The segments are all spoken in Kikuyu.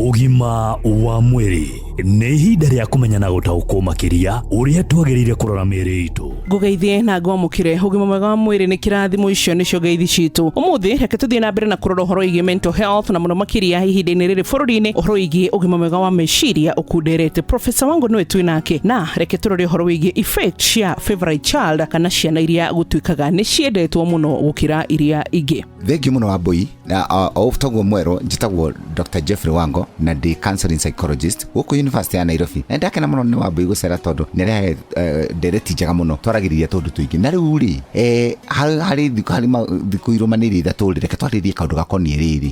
Ũgima wa mwĩrĩ nĩ ihinda rĩa kũmenya na gũtaũkwo makĩria ũrĩa twagĩrĩire kũrora mĩĩrĩ itũ. Ngũgeithie na ngwamũkĩre. Ũgima mwega wa mwĩrĩ nĩ kĩrathimo, icio nĩcio ngeithi citũ. Ũmũthĩ reke tũthiĩ na mbere na kũrora ũhoro wĩgiĩ mental health, na mũno makĩria ihinda-inĩ rĩrĩ bũrũri-inĩ ũhoro wĩgiĩ ũgima mwega wa meciria ũkunderete. Professor Wango nĩwe twĩ nake, na reke tũrore ũhoro wĩgiĩ effect cia favorite child, kana ciana iria gũtuĩkaga nĩ ciendetwo mũno gũkĩra iria ingĩ. Thengiũ mũno Wambũi. Na o toguo mwerwo, njĩtagwo Dr Jeffrey Wango na ndĩ counseling psychologist gũkũ University ya Nairobi, na ndakena mũno nĩ Wambũi gũcera tondũ nĩ arehaga ndereti njega mũno, twaragĩrĩria tũndũ tũingĩ. Na rĩu rĩ, harĩ thikũ harĩ thikũ irũmanĩrĩire 3 rĩ, reke twarĩrie kaũndũ gakoniĩ rĩrĩ,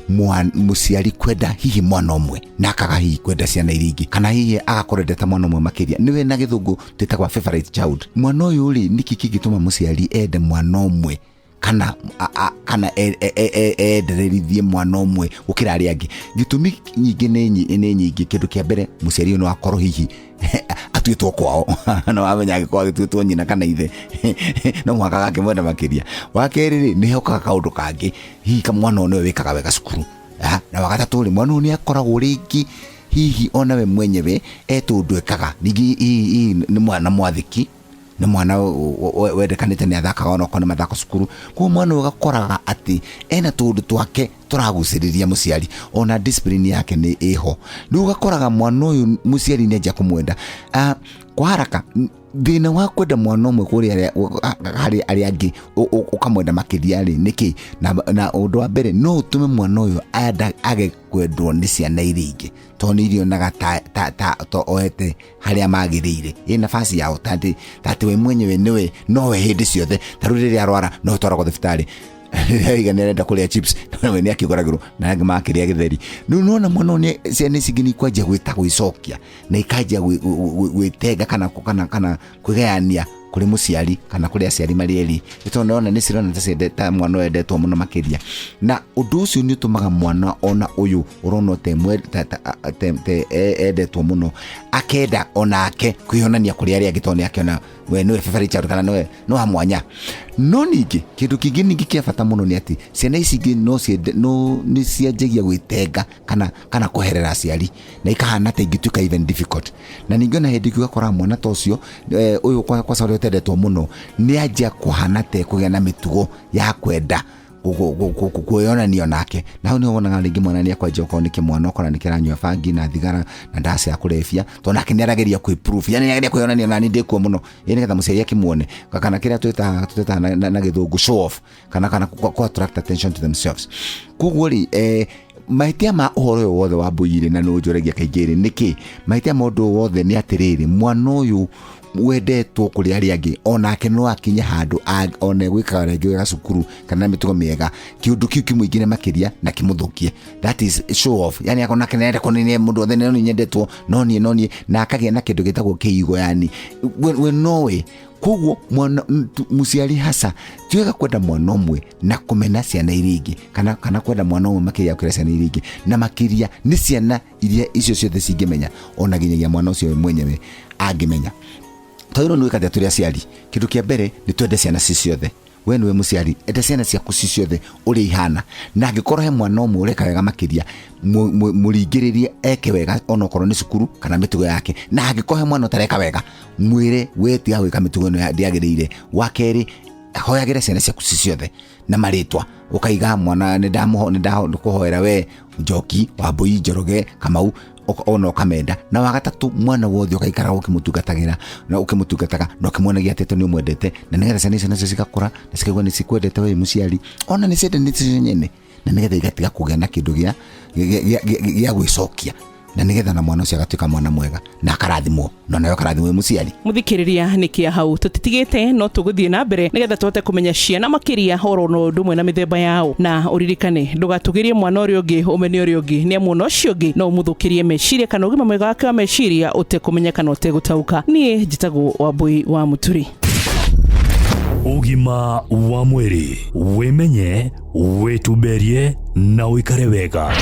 mũciari kwenda hihi mwana ũmwe na akaga hihi kwenda ciana iria ingĩ, kana hihi agakorwo endete mwana ũmwe makĩria, nĩwe na Gĩthũngũ twĩtagwa favorite child. Mwana ũyũ rĩ, nĩkĩ kĩngĩtũma mũciari ende mwana ũmwe kana kana endererithie mwana ũmwe gũkĩra arĩa angĩ? Gĩtũmi nyingĩ nĩ nyingĩ. Kĩndũ kĩa mbere, mũciari ũyũ no akorwo hihi atuĩtwo kwao, no wamenya angĩkorwo agĩtuĩtwo nyina kana ithe, no mũhaka agakĩmwenda makĩria. Wa kerĩ rĩ, nĩ hokaga kaũndũ kangĩ, hihi mwana ũyũ nĩwe wĩkaga wega cukuru. Na wa gatatũ rĩ, mwana ũyũ nĩ akoragwo rĩngĩ hihi ona we mwenyewe e tũndũ ekaga, ningĩ hihi nĩ mwana mwathĩki, nĩ mwana wendekanĩte, nĩ athakaga onokorwo nĩ mathako cukuru. Koguo mwana ũyũ ũgakoraga atĩ ena tũũndũ twake tũragucĩrĩria mũciari, ona discipline yake nĩ ĩho. Rĩu ũgakoraga mwana ũyũ mũciari nĩ anjia kũmwenda. Kwa haraka, thĩna wa kwenda mwana ũmwe kũrĩ arĩa harĩ arĩa angĩ, ũkamwenda makĩria rĩ, nĩkĩ? Na ũndũ wa mbere, no ũtũme mwana ũyũ age kwendwo nĩ ciana iria ingĩ, tondũ nĩ irionaga ta oete harĩa magĩrĩire ĩ nafasi yao, ta atĩ we mwenyewe nĩwe nowe hĩndĩ ciothe. Ta rĩu rĩrĩa arwara, no twaragwo thibitarĩ, rĩrĩa aiga nĩ arenda kũrĩa chips, we nĩ akĩgũragĩrwo na angĩ makĩrĩa gĩtheri. Rĩu nona mwana ũyũ ciana ici ingĩ nĩ ikwanjia gwĩta gwĩcokia na ikanjia gwĩtenga kana kwĩgayania kũrĩ mũciari kana kũrĩ aciari marĩ erĩ, nĩ tondũ nĩrona nĩ cirona ta ciendete mwana ũyũ endetwo mũno makĩria. Na ũndũ ũcio nĩ ũtũmaga mwana ona ũyũ ũrona te endetwo mũno akenda onake kwĩyonania kũrĩ arĩa angĩ, tondũ nĩ akĩona we nĩwe favorite child kana nĩwe nĩ wa mwanya. No ningĩ kĩndũ kĩngĩ ningĩ kĩa bata mũno nĩ atĩ ciana ici ingĩ no ciende no nĩ cianjagia gwĩtenga kana kweherera aciari, na ikahana ta ingĩtuĩka even difficult. Na ningĩ ona hĩndĩ ĩngĩ ũgakora mwana ta ũcio, ũyũ kwaca ũrĩa ũtendetwo mũno, nĩ anjia kũhana ta ekũgĩa na mĩtugo ya kwenda kwĩyonania nake. Na hau nĩho wonaga rĩngĩ mwana nĩ akwanjia, okorwo nĩ kĩmwana, ũkora nĩ kĩranyua bangi na thigara na ndawa cia kũrebia, tondũ nake nĩ arageria kwĩ proof, yani nĩ arageria kwĩyonania nani ndĩkuo mũno, ĩ nĩgetha mũciari akĩmuone, kana kĩrĩa twĩtaga na Gĩthũngũ show off, kana ku attract attention to themselves. Koguo rĩ, mahĩtia ma ũhoro ũyũ wothe wa mbũi-rĩ, na nĩ ũnjũragia kaingĩ rĩ, nĩkĩ mahĩtia ma ũndũ ũyũ wothe, nĩ atĩrĩrĩ, mwana ũyũ wendetwo kũrĩ arĩa angĩ onake no akinye handũ one gwĩkaga rĩngĩ wega cukuru kana na mĩtugo mĩega, kĩũndũ kĩu kĩmũingĩre makĩria na kĩmũthũkie. That is show off, yani akona nake kuonania mũndũ othe no niĩ nyendetwo, no niĩ, no niĩ, na akagĩa na kĩndũ gĩtagwo kĩigo, yani we nowe. Koguo mwana mũciari hasa ti wega kwenda mwana ũmwe na kũmena ciana iria ingĩ, kana kwenda mwana ũmwe makĩria gũkĩra ciana iria ingĩ, na makĩria nĩ ciana iria icio ciothe cingĩmenya, ona nginyagia mwana ũcio we mwenyewe angĩmenya. Twagĩrĩirwo nĩ gwĩka atĩa tũrĩ aciari? Kĩndũ kĩa mbere, nĩ twende ciana ci ciothe. We nĩwe mũciari, enda ciana ciaku ci ciothe ũrĩa ihana, na angĩkorwo he mwana ũmwe ũreka wega makĩria, mũringĩrĩrie eke wega, onokorwo nĩ cukuru kana mĩtugo yake. Na angĩkorwo he mwana ũtareka wega, mwĩre, we tiga gwĩka mĩtugo ĩno ndĩagĩrĩire. Wa kerĩ, hoyagĩra ciana ciaku ci ciothe na marĩtwa, ũkaiga mwana nĩ ndakũhoera we Njoki, Wambui, Njoroge, Kamau, ona ũkamenda. Na wa gatatũ, mwana wothe ũgaikara ũkĩmũtungatagĩra na ũkĩmũtungataga na ũkĩmuonagia atĩ nĩ ũmwendete, na nĩgetha ciana icio nacio cigakũra na cikaigua nĩ cikwendete we wĩ mũciari, ona nĩ ciendanĩte cio nyene, na nĩgetha igatiga kũgĩa na kĩndũ gĩa gwĩcokia, na nĩgetha na mwana ũcio agatuĩka mwana mwega na akarathimwo, na nawe ũkarathimwo wĩ mũciari. Mũthikĩrĩria, nĩ kĩa hau tũtitigĩte, no tũgũthiĩ na mbere nĩgetha tũhote kũmenya ciana makĩria oro no ũndũ ũmwe na mĩthemba yao. Na ũririkane, ndũgatũgĩrie mwana ũrĩa ũngĩ ũmene ũrĩa ũngĩ, nĩ amu ona ũcio ũngĩ no ũmũthũkĩrie meciria kana ũgima mwega wake wa meciria ũtekũmenya kana ũtegũtaũka. Niĩ njĩtagwo Wambũi wa Mũturi. Ũgima wa mwĩrĩ: wĩmenye, wĩtumberie na ũikare wega.